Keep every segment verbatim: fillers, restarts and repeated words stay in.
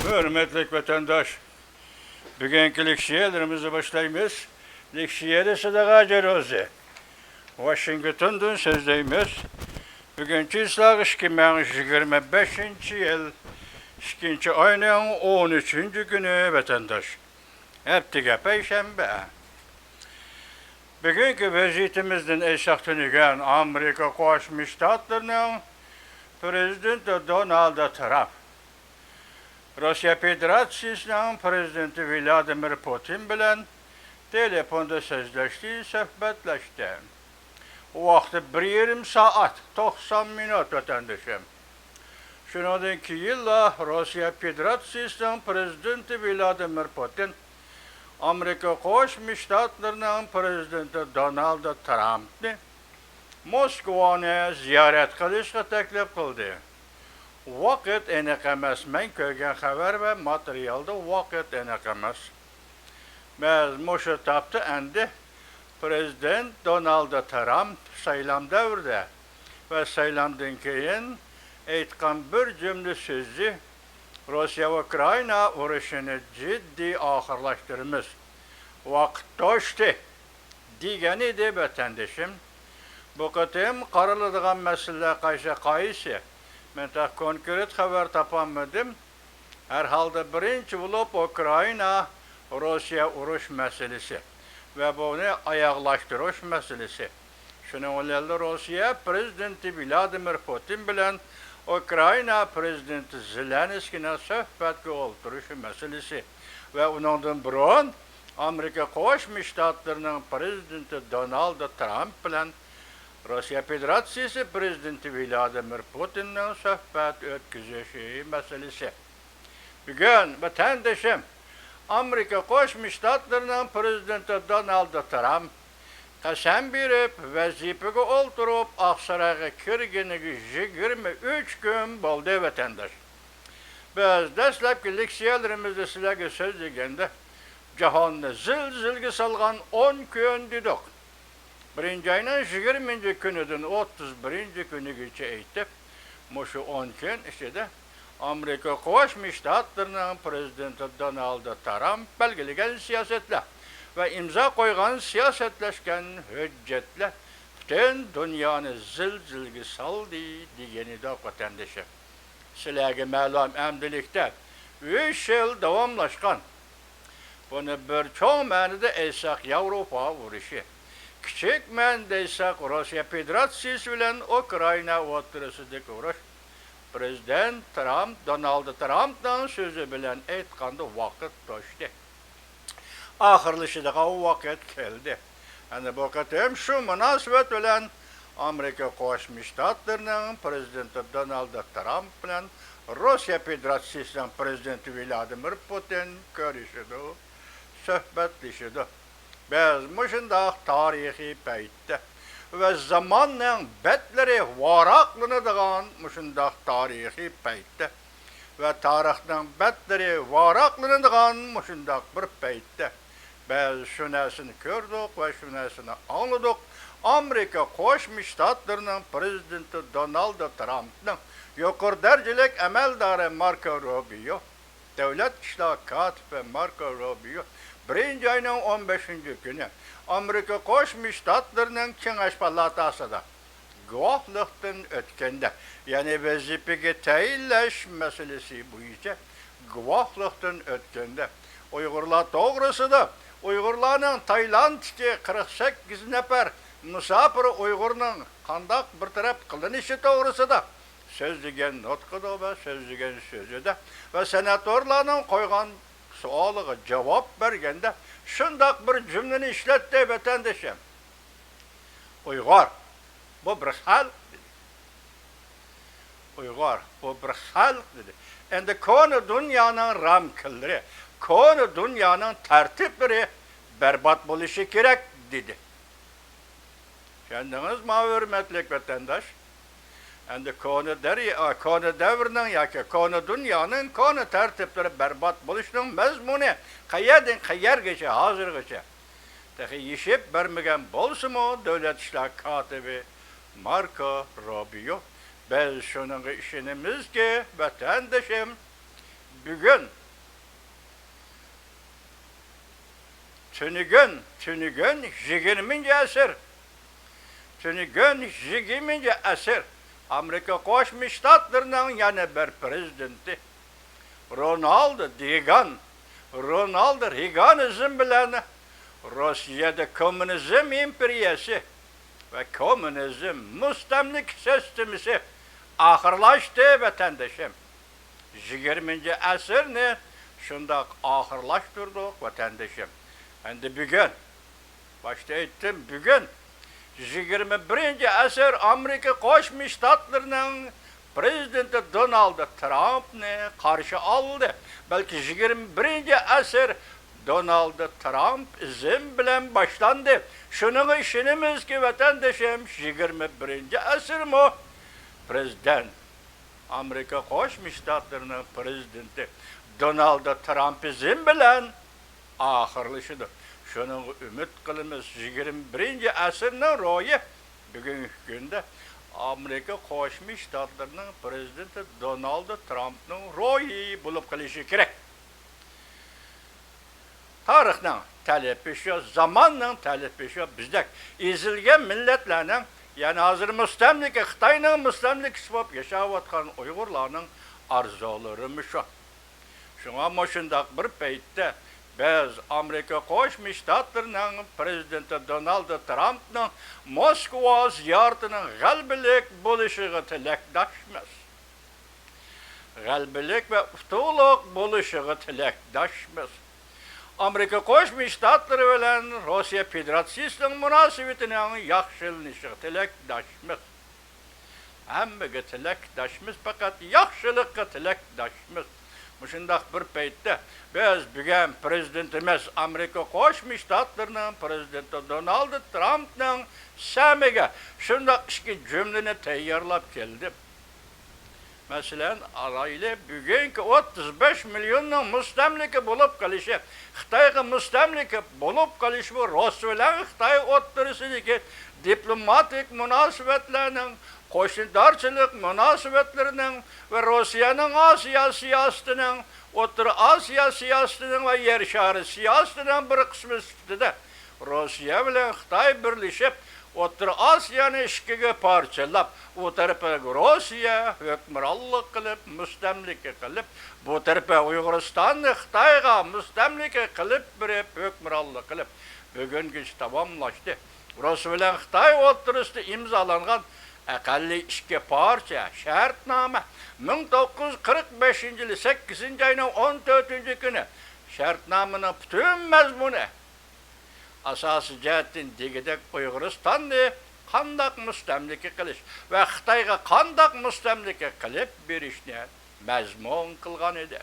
ھۆرمەتلىك ۋەتەنداش، بۈگۈنكى لېكسىيەلىرىمىزنى باشلايمىز. لېكسىيەدە سىدىغا جىروزى. ۋاشىنگتوندىن سۆزلەيمىز. بۈگۈن چىسلاغ ئىككى مىڭ يىگىرمە بەشىنچى يىل، ئىككىنچى ئاينىڭ ئون ئۈچىنچى كۈنى ۋەتەنداش. ھەپتىگە پەيشەنبە. بۈگۈنكى ۋەزىيىتىمىزدىن ئېيتساق، تۈنۈگۈن ئامېرىكا قوشما شتاتلىرىنىڭ پرېزىدېنتى دونالد ترامپ روسىيە فېدېراتسىيىسىنىڭ پرېزىدېنتى ۋلادىمىر پۇتىن بىلەن تېلېفوندا سۆزلەشتى، سۆھبەتلەشتى. ۋاقتى بىر يېرىم سائەت، توقسان مىنۇت، ۋەتەندىشىم. شۇنىڭدىن كېيىنلا روسىيە فېدېراتسىيىسىنىڭ پرېزىدېنتى ۋلادىمىر پۇتىن ئامېرىكا قوشما شتاتلىرىنىڭ پرېزىدېنتى دونالد ترامپنى موسكۋانى زىيارەت قىلىشقا تەكلىپ قىلدى. ۋاقىت ئېنىق ئەمەس، مەن كۆرگەن خەۋەر ۋە ماتېرىيالدا ۋاقىت ئېنىق ئەمەس. بىز مۇشۇ تاپتا ئەمدى پرېزىدېنت دونالد ترامپ سايلام دەۋرىدە ۋە سايلامدىن كېيىن ئېيتقان بىر جۈملە سۆزى، روسىيە ئۇكرائىنا ئۇرۇشىنى جىددىي ئاخىرلاشتۇرىمىز. ۋاقىت توشتى، دېگەن ئىدى، ۋەتەندىشىم. بۇ قېتىم قارىلىدىغان مەسىلىلەر قايسى قايسى؟ مەن تېخى كونكرېت خەۋەر تاپالمىدىم. ھەر ھالدا بىرىنچى بولۇپ ئۇكرائىنا، روسىيە ئۇرۇش مەسىلىسى ۋە بۇنى ئاياغلاشتۇرۇش مەسىلىسى. شۇنىڭ بىلەن روسىيە پرېزىدېنتى ۋلادىمىر پۇتىن بىلەن ئۇكرائىنا پرېزىدېنتى زېلېنسكىينىڭ سۆھبەتكە ئولتۇرۇشى مەسىلىسى ۋە ئۇنىڭدىن بۇرۇن ئامېرىكا قوشما شتاتلىرىنىڭ پرېزىدېنتى دونالد ترامپ بىلەن روسىيە فېدېراتسىيىسى پرېزىدېنتى ۋلادىمىر پۇتىننىڭ سۆھبەت ئۆتكۈزۈشى مەسىلىسى. بۈگۈن ۋەتەندىشىم، ئامېرىكا قوشما شتاتلىرىنىڭ پرېزىدېنتى دونالد ترامپ قەسەم بېرىپ، ۋەزىپىگە ئولتۇرۇپ، ئاقسارايغا كىرگىنىگە يىگىرمە ئۈچ كۈن بولدى، ۋەتەنداش. بىز دەسلەپكى لېكسىيەلىرىمىزدە سىلەرگە سۆزلىگەندە، جاھاننى زىلزىلىگە سالغان ئون كۈن دېدۇق. بىرىنچى ئاينىڭ يىگىرمىنچى كۈنىدىن ئوتتۇز بىرىنچى كۈنىگىچە ئېيتىپ، مۇشۇ ئون كۈن ئىچىدە ئامېرىكا قوشما شتاتلىرىنىڭ پرېزىدېنتى دونالد ترامپ بەلگىلىگەن سىياسەتلەر ۋە ئىمزا قويغان سىياسەتلەشكەن ھۆججەتلەر پۈتۈن دۇنيانى زىلزىلىگە سالدى، دېگەنىدۇق، ۋەتەندىشىم. سىلەرگە مەلۇم، ئەمدىلىكتە ئۈچ يىل داۋاملاشقان، بۇنى بىر چوڭ مەنىدە ئېيتساق، ياۋروپا ئۇرۇشى، كىچىك مەنىدە ئېيتساق، روسىيە فېدېراتسىيىسى بىلەن ئۇكرائىنا ئوتتۇرىسىدىكى ئۇرۇش، پرېزىدېنت ترامپ، دونالد ترامپنىڭ سۆزى بىلەن ئېيتقاندا، ۋاقىت توشتى. ئاخىرلىشىدىغان ۋاقىت كەلدى. ئەنە بۇ قېتىم شۇ مۇناسىۋەت بىلەن ئامېرىكا قوشما شتاتلىرىنىڭ پرېزىدېنتى دونالد ترامپ بىلەن روسىيە فېدېراتسىيىسىنىڭ پرېزىدېنتى ۋلادىمىر پۇتىن كۆرۈشىدۇ، سۆھبەتلىشىدۇ. بىز مۇشۇنداق تارىخىي پەيتتە ۋە زاماننىڭ بەتلىرى ۋاراقلىنىدىغان مۇشۇنداق تارىخىي پەيتتە ۋە تارىخنىڭ بەتلىرى ۋاراقلىنىدىغان مۇشۇنداق بىر پەيتتە، بىز شۇ نەرسىنى كۆردۇق ۋە شۇ نەرسىنى ئاڭلىدۇق. ئامېرىكا قوشما شتاتلىرىنىڭ پرېزىدېنتى دونالد ترامپنىڭ يۇقىرى دەرىجىلىك ئەمەلدارى ماركو روبىيو، دۆلەت ئىشلار كاتىپى ماركو روبىيو بىرىنچى ئاينىڭ ئون بەشىنچى كۈنى ئامېرىكا قوشما شتاتلىرىنىڭ كېڭەش پالاتاسىدا گۇۋاھلىقتىن ئۆتكەندە، يەنى ۋەزىپىگە تەيىنلەش مەسىلىسى بويىچە گۇۋاھلىقتىن ئۆتكەندە، ئۇيغۇرلار توغرىسىدا، ئۇيغۇرلارنىڭ تايلاندتىكى قىرىق سەككىز نەپەر مۇساپىر ئۇيغۇرنىڭ قانداق بىر تەرەپ قىلىنىشى توغرىسىدا سۆزلىگەن نۇتقىدا ۋە سۆزلىگەن سۆزىدە ۋە سېناتورلارنىڭ قويغان سوئالىغا جاۋاب بەرگەندە شۇنداق بىر جۈملىنى ئىشلەتتى، ۋەتەندىشىم. ئۇيغۇر، بۇ بىر خەلق، دېدى. ئۇيغۇر، بۇ بىر خەلق، دېدى. ئەمدى كونا دۇنيانىڭ رامكىلىرى، كونا دۇنيانىڭ تەرتىپلىرى بەربات بولۇشى كېرەك، دېدى. چۈشەندىڭىزمۇ، ھۆرمەتلىك ۋەتەنداش؟ ئەمدى كونا دەريا، كونا دەۋرنىڭ ياكى كونا دۇنيانىڭ كونا تەرتىپلىرى بەربات بولۇشنىڭ مەزمۇنى قەيەردىن قەيەرگىچە، ھازىرغىچە؟ تېخى يېشىپ بەرمىگەن بولسىمۇ، دۆلەت ئىشلار كاتىپى ماركو روبىيو، بىز شۇنىڭغا ئىشىنىمىزكى، ۋەتەندىشىم، بۈگۈن تۈنۈگۈن، تۈنۈگۈن يىگىرمىنچى ئەسىر. تۈنۈگۈن يىگىرمىنچى ئەسىر. ئامېرىكا قوشما شتاتلىرىنىڭ يەنە بىر پرېزىدېنتى رونالد رېگان، رونالد رېگانىزم بىلەن روسىيەدە كوممۇنىزم ئىمپېرىيەسى ۋە كوممۇنىزم مۇستەملىكە سىستېمىسى ئاخىرلاشتى، ۋەتەندىشىم. يىگىرمىنچى ئەسىرنى شۇنداق ئاخىرلاشتۇردۇق، ۋەتەندىشىم. ئەمدى بۈگۈن، باشتا ئېيتتىم، بۈگۈن يىگىرمە بىرىنچى ئەسىر ئامېرىكا قوشما شتاتلىرىنىڭ پرېزىدېنتى دونالد ترامپنى قارشى ئالدى. بەلكى يىگىرمە بىرىنچى ئەسىر دونالد ترامپىزم بىلەن باشلاندى. شۇنىڭغا ئىشىنىمىزكى، ۋەتەندىشىم، يىگىرمە بىرىنچى ئەسىرمۇ پرېزىدېنت، ئامېرىكا قوشما شتاتلىرىنىڭ پرېزىدېنتى دونالد ترامپىزم بىلەن ئاخىرلىشىدۇ. شۇنىڭغا ئۈمىد قىلىمىز، يىگىرمە بىرىنچى ئەسىرنىڭ روھى بۈگۈنكى كۈندە ئامېرىكا قوشما شتاتلىرىنىڭ پرېزىدېنتى دونالد ترامپنىڭ روھى بولۇپ قېلىشى كېرەك. تارىخنىڭ تەلىپى شۇ، زاماننىڭ تەلىپى شۇ. بىزدەك ئېزىلگەن مىللەتلەرنىڭ، يەنى ھازىر مۇستەملىكە، خىتاينىڭ مۇستەملىكىسى بولۇپ ياشاۋاتقان ئۇيغۇرلارنىڭ ئارزۇلىرىمۇ شۇ. شۇڭا مۇشۇنداق بىر پەيتتە بىز ئامېرىكا قوشما شتاتلىرىنىڭ پرېزىدېنتى دونالد ترامپنىڭ موسكۋا زىيارىتىنىڭ غەلىبىلىك بولۇشىغا تىلەكداشمىز. غەلىبىلىك ۋە ئۇتۇقلۇق بولۇشىغا تىلەكداشمىز. ئامېرىكا قوشما شتاتلىرى بىلەن روسىيە فېدېراتسىيىسىنىڭ مۇناسىۋىتىنىڭ ياخشىلىنىشىغا تىلەكداشمىز. ھەممىگە تىلەكداشمىز، پەقەت ياخشىلىققا تىلەكداشمىز. مۇشۇنداق بىر پەيتتە بىز بۈگۈن پرېزىدېنتىمىز، ئامېرىكا قوشما شتاتلىرىنىڭ پرېزىدېنتى دونالد ترامپنىڭ سەمىگە شۇنداق ئىككى جۈملىنى تەييارلاپ كەلدىم. مەسىلەن، ئالايلى، بۈگۈنكى ئوتتۇز بەش مىليوننىڭ مۇستەملىكە بولۇپ قېلىشى، خىتايغا مۇستەملىكە بولۇپ قېلىشى بۇ رۇس بىلەن خىتاي ئوتتۇرىسىدىكى دىپلوماتىك مۇناسىۋەتلەرنىڭ، قوشنىدارچىلىق مۇناسىۋەتلىرىنىڭ ۋە روسىيەنىڭ ئاسىيا سىياسىتىنىڭ، ئوتتۇرا ئاسىيا سىياسىتىنىڭ ۋە يەر شارى سىياسىتىنىڭ بىر قىسمى سۈپىتىدە روسىيە بىلەن خىتاي بىرلىشىپ، ئوتتۇرا ئاسىيانى ئىككىگە پارچىلاپ، ئۇ تەرىپىگە روسىيە ھۆكۈمرانلىق قىلىپ، مۇستەملىكە قىلىپ، بۇ تەرىپى ئۇيغۇرىستاننى خىتايغا مۇستەملىكە قىلىپ بېرىپ، ھۆكۈمرانلىق قىلىپ، بۈگۈنگىچە داۋاملاشتى. رۇس بىلەن خىتاي ئوتتۇرىسىدا ئىمزالانغان ئەقەللىي ئىككى پارچە شەرتنامە، مىڭ توققۇز يۈز قىرىق بەشىنچى يىلى سەككىزىنچى ئاينىڭ ئون تۆتىنچى كۈنى شەرتنامىنىڭ پۈتۈن مەزمۇنى، ئاساسىي جەھەتتىن دېگۈدەك ئۇيغۇرىستاننى قانداق مۇستەملىكە قىلىش ۋە خىتايغا قانداق مۇستەملىكە قىلىپ بېرىشنى مەزمۇن قىلغان ئىدى.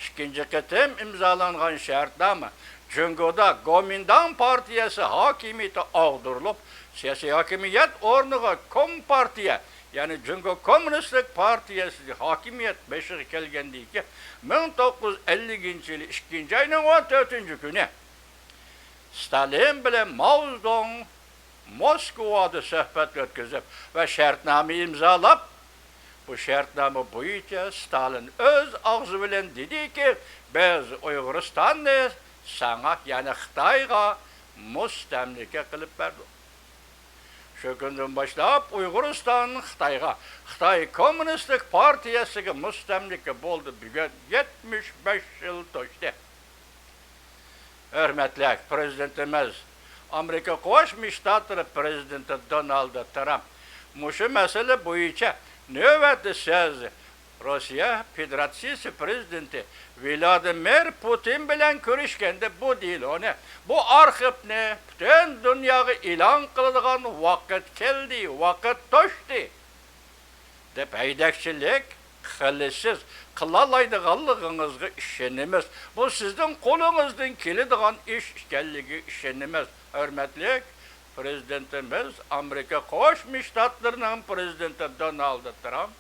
ئىككىنچى قېتىم ئىمزالانغان شەرتنامە جۇڭگودا گومىنداڭ پارتىيەسى ھاكىمىيىتى ئاغدۇرۇلۇپ، سىياسىي ھاكىمىيەت ئورنىغا كومپارتىيە، يەنى جۇڭگو كوممۇنىستلىق پارتىيەسى ھاكىمىيەت بېشىغا كەلگەندىن كېيىن، مىڭ توققۇز يۈز ئەللىكىنچى يىلى ئىككىنچى ئاينىڭ ئون تۆتىنچى كۈنى ستالىن بىلەن ماۋزېدۇڭ موسكۋادا سۆھبەت ئۆتكۈزۈپ ۋە شەرتنامە ئىمزالاپ، بۇ شەرتنامە بويىچە ستالىن ئۆز ئاغزى بىلەن دېدىكى، بىز ئۇيغۇرىستاننى ساڭا، يەنى خىتايغا مۇستەملىكە قىلىپ بەردۇق. شۇ كۈندىن باشلاپ ئۇيغۇرىستان خىتايغا، خىتاي كوممۇنىستلىق پارتىيەسىگە مۇستەملىكە بولدى. بۈگۈن يەتمىش بەش يىل توشتى. ھۆرمەتلىك پرېزىدېنتىمىز، ئامېرىكا قوشما شتاتلىرى پرېزىدېنتى دونالد ترامپ مۇشۇ مەسىلە بويىچە نۆۋەتتە سىز روسىيە فېدېراتسىيىسى پرېزىدېنتى ۋلادىمىر پۇتىن بىلەن كۆرۈشكەندە بۇ دېلونى، بۇ ئارخىپنى پۈتۈن دۇنياغا ئېلان قىلىدىغان ۋاقىت كەلدى، ۋاقىت توشتى، دەپ ھەيدەكچىلىك قىلىسىز. قىلالايدىغانلىقىڭىزغا ئىشىنىمىز. بۇ سىزنىڭ قولىڭىزدىن كېلىدىغان ئىش ئىكەنلىكىگە ئىشىنىمىز. ھۆرمەتلىك پرېزىدېنتىمىز، ئامېرىكا قوشما شتاتلىرىنىڭ پرېزىدېنتى دونالد ترامپ،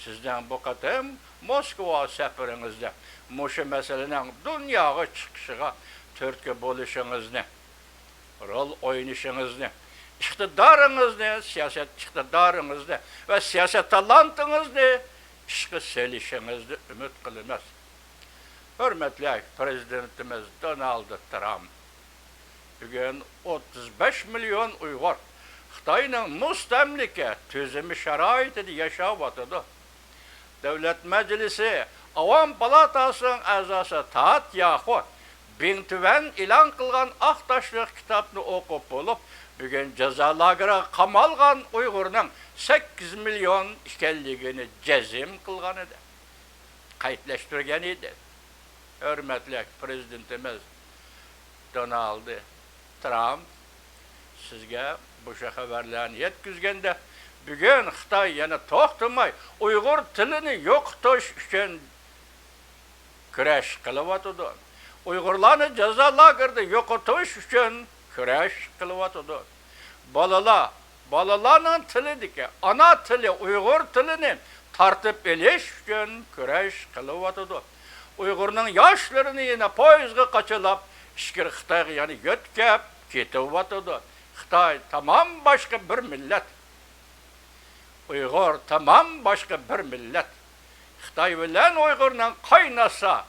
سىزنىڭ بۇ قېتىم موسكۋا سەپىرىڭىزدە مۇشۇ مەسىلىنىڭ دۇنياغا چىقىشىغا تۈرتكە بولۇشىڭىزنى، رول ئوينىشىڭىزنى، ئىقتىدارىڭىزنى، سىياسەت ئىقتىدارىڭىزنى ۋە سىياسەت تالانتىڭىزنى ئىشقا سېلىشىڭىزنى ئۈمىد قىلىمىز. ھۆرمەتلىك پىرېزىدېنتىمىز دونالد ترامپ بۈگۈن ئوتتۇز بەش مىليون ئۇيغۇر خىتاينىڭ مۇستەملىكە تۈزۈمى شارائىتىدا ياشاۋاتىدۇ. دۆلەت مەجلىسى ئاۋام پالاتاسىنىڭ ئەزاسى تات ياخۇ بىڭ تۈۋەن ئېلان قىلغان ئاق تاشلىق كىتابنى ئوقۇپ بولۇپ، بۈگۈن جازا لاگېرىغا قامالغان ئۇيغۇرنىڭ سەككىز مىليون ئىكەنلىكىنى جەزم قىلغان ئىدى. قەيتلەشتۈرگەن ئىدى. ھۆرمەتلىك پىرېزىدېنتىمىز دونالد ترامپ سىزگە مۇشۇ خەۋەرلەرنى يەتكۈزگەندە، بۈگۈن خىتاي يەنە توختىماي ئۇيغۇر تىلىنى يوقىتىش ئۈچۈن كۈرەش قىلىۋاتىدۇ. ئۇيغۇرلارنى جازا لاگېرىدا يوقىتىش ئۈچۈن كۈرەش قىلىۋاتىدۇ. بالىلار، بالىلارنىڭ تىلىدىكى ئانا تىلى ئۇيغۇر تىلىنى تارتىپ ئېلىش ئۈچۈن كۈرەش قىلىۋاتىدۇ. ئۇيغۇرنىڭ ياشلىرىنى يەنە پويىزغا قاچىلاپ، ئىچكىرى خىتايغا يەنە يۆتكەپ كېتىۋاتىدۇ. خىتاي تامام باشقا بىر مىللەت. ئۇيغۇر تامام باشقا بىر مىللەت. خىتاي بىلەن ئۇيغۇرنىڭ قايناشسا،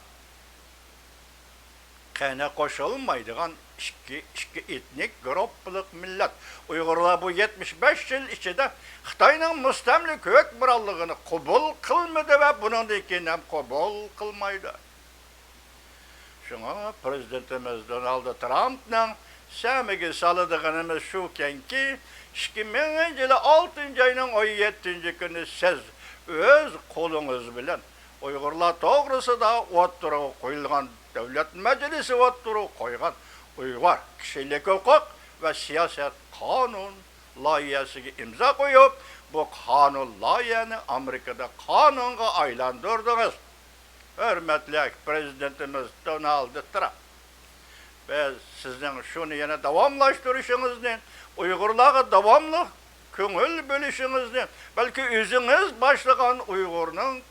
قېنى قوشۇلمايدىغان ئىككى، ئىككى ئېتنىك گۇرۇپپىلىق مىللەت. ئۇيغۇرلار بۇ يەتمىش بەش يىل ئىچىدە خىتاينىڭ مۇستەملىكە ھۆكۈمرانلىقىنى قوبۇل قىلمىدى ۋە بۇنىڭدىن كېيىن ھەم قوبۇل قىلمايدۇ. شۇڭا پىرېزىدېنتىمىز دونالد ترامپنىڭ سەمىگە سالىدىغىنىمىز شۇكەنكى، ئىككى مىڭىنچى يىلى ئالتىنچى ئاينىڭ ئون يەتتىنچى كۈنى سىز ئۆز قولىڭىز بىلەن ئۇيغۇرلار توغرىسىدا ئوتتۇرىغا قويۇلغان، دۆلەت مەجلىسى ئوتتۇرىغا قويغان ئۇيغۇر كىشىلىك ھوقۇق ۋە سىياسەت قانۇن لايىھەسىگە ئىمزا قويۇپ، بۇ قانۇن لايىھەنى ئامېرىكىدا قانۇنغا ئايلاندۇردىڭىز. ھۆرمەتلىك پىرېزىدېنتىمىز دونالد ترامپ، بىز سىزنىڭ شۇنى يەنە داۋاملاشتۇرۇشىڭىزنى، ئۇيغۇرلارغا داۋاملىق كۆڭۈل بۆلۈشىڭىزنى، بەلكى ئۆزىڭىز باشلىغان ئۇيغۇرنىڭ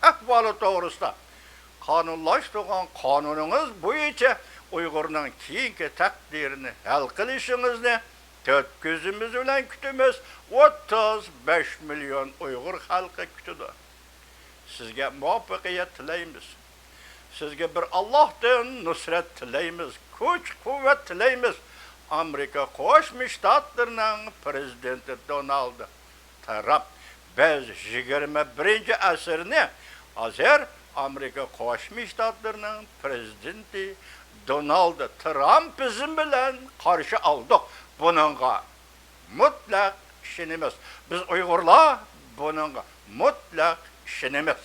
ئەھۋالى توغرىسىدا قانۇنلاشتۇرغان قانۇنىڭىز بويىچە ئۇيغۇرنىڭ كېيىنكى تەقدىرىنى ھەل قىلىشىڭىزنى تۆت كۆزىمىز بىلەن كۈتىمىز. ئوتتۇز بەش مىليون ئۇيغۇر خەلقى كۈتىدۇ. سىزگە مۇۋەپپەقىيەت تىلەيمىز. سىزگە بىر ئاللاھتىن نۇسرەت تىلەيمىز، كۈچ-قۇۋۋەت تىلەيمىز. ئامېرىكا قوشما شتاتلىرىنىڭ پىرېزىدېنتى دونالد ترامپ، بىز يىگىرمە بىرىنچى ئەسىرنى ھازىر ئامېرىكا قوشما شتاتلىرىنىڭ پىرېزىدېنتى دونالد ترامپىزم بىلەن قارشى ئالدۇق. بۇنىڭغا مۇتلەق ئىشىنىمىز. بىز ئۇيغۇرلار بۇنىڭغا مۇتلەق ئىشىنىمىز.